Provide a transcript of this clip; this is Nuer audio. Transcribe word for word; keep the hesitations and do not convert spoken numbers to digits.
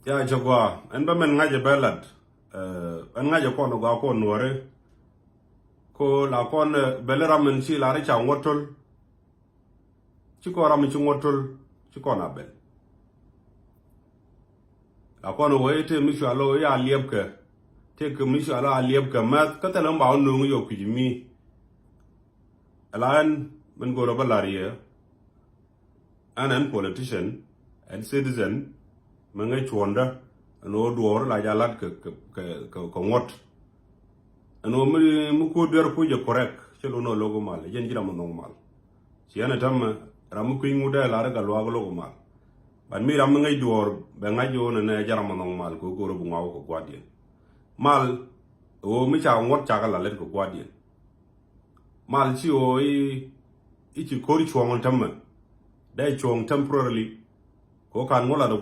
Ya cɛ gua ɛn bä mɛn ŋa̱cɛ bɛ lat. Ɛn ŋa̱cɛ kɔn gua kɔn nuɔri. Ko la kɔn bɛli ram mɛn ci la ri ca ŋuɔt tol. Ci kɔn ram mɛn ci ŋuɔt tol. Ci kɔn a bɛl. La kɔn wee te mi cua lo ya liɛp kɛ. Te kɛ mi cua lo a liɛp kɛ mɛth kä thɛlɛ mi ba wä nuŋ yɔ kui̱c mi. Ala ɛn mɛn go̱rä bä lar yɛ. Ɛn ɛn politician, ɛn citizen, mɛ ŋäc cuɔ̱ndä ɛn ɣöö duɔɔr la ja lat kɛ kɛ kɛ kɛ ŋuɔ̱t. Ɛn ɣöö mi mi kuäär duer kuc ɛ correct cɛ lo nɔ lo̱k mal jɛn ji̱ ram mi nhɔŋ mal. Ci ɛn ɛ täämɛ ram mi kui̱ny ŋut dee lar ɛ gat luaak lo̱k mal. But mi ram mi ŋäc duɔɔr bɛ ŋa̱c ɣöö nɛnɛ jɛ ram mi nhɔŋ mal kɛ ɣöö go̱o̱r ɛ bi ŋuak kɛ gua̱diɛn. Mal ɣöö mi ca ŋuɔ̱t cakɛ la lät kɛ gua̱diɛn. Mal ci ɣöö i̱ ci ko̱r cuɔ̱ŋ tämɛ dee cuɔ̱ŋ temporarily. Kɛ ɣöö kan ŋuɔ̱t lath ɛ